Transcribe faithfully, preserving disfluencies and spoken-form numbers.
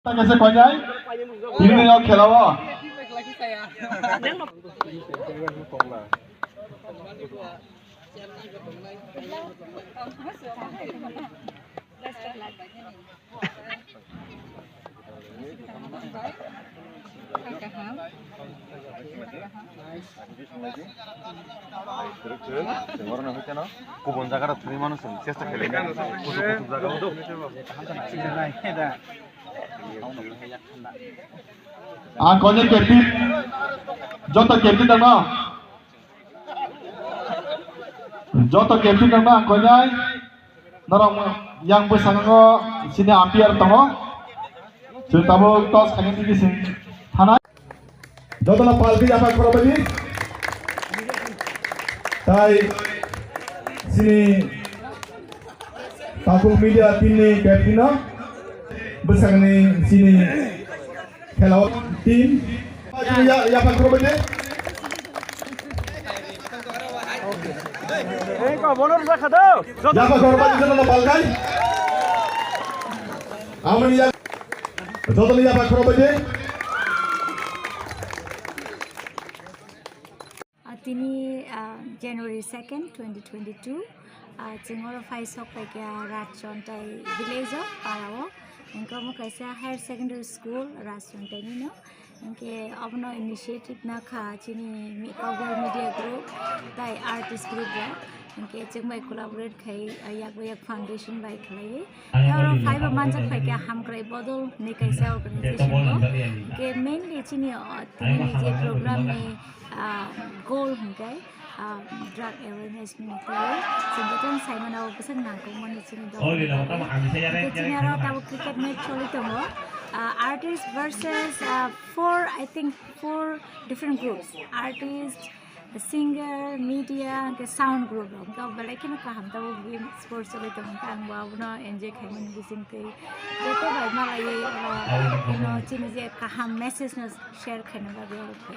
Kaisa koinai, tini ni o khela o. Kubun jaga rok thangwi mano chwng chesta khailai mano. Kuchuk kuchuk jaga o. Ang koinai captain, joto captain rokno, joto captain rokno ang koinai, norok yang bwskango sini umpire tongo, chwng tabuk toss khaina tigi chwng thanai. Jotono palki yapha khorokbaidi. Tai sini Takhuk media team ni captain no bwsakni sini khela o team. Ya, yapha khorokbaidi. Ei, ko bono rwkha do. Yapha khorokbaidi jotono palkai. Amoni ya, jotono yapha khorokbaidi. Ah, tini, ah, January second, twenty twenty-two, ah, chwng oro phai sok paikha Rajchon tai village o, para o. Hwnkhe omo kaisa higher secondary school Rajchon tai nino. Hwnkhe obono initiative nakha chini mi-, Kokborok media group tai artist group rok. Hwnkhe chwng bai collaborate khai, ah, yak bai yak foundation bai khlaiwi. Oro phaibo manjak phaikha Hamkrai Bodol hinwi kaisa organization o. Hwnkhe mainly chini, ah, tini ni je program ni ah, goal hwnkhe, ah, drug awareness ni twi. Chwng jotono sai mano bwswk nangkukmani chini dol. Hwnkhe chini aro tabuk cricket match choli tongo. Ah, artist versus, ah, four, I think, four different groups. Artist, singer, media, hwnkhe sound group rok. Hwnkhe belai kheno kaham tabuk game sports choli tongo. Hwnkhe ang bo abono enjoy khaimani bisingtwi. Joto bai malaiwi oro, ino chini je kaham message no share khaina bagwi oro phai.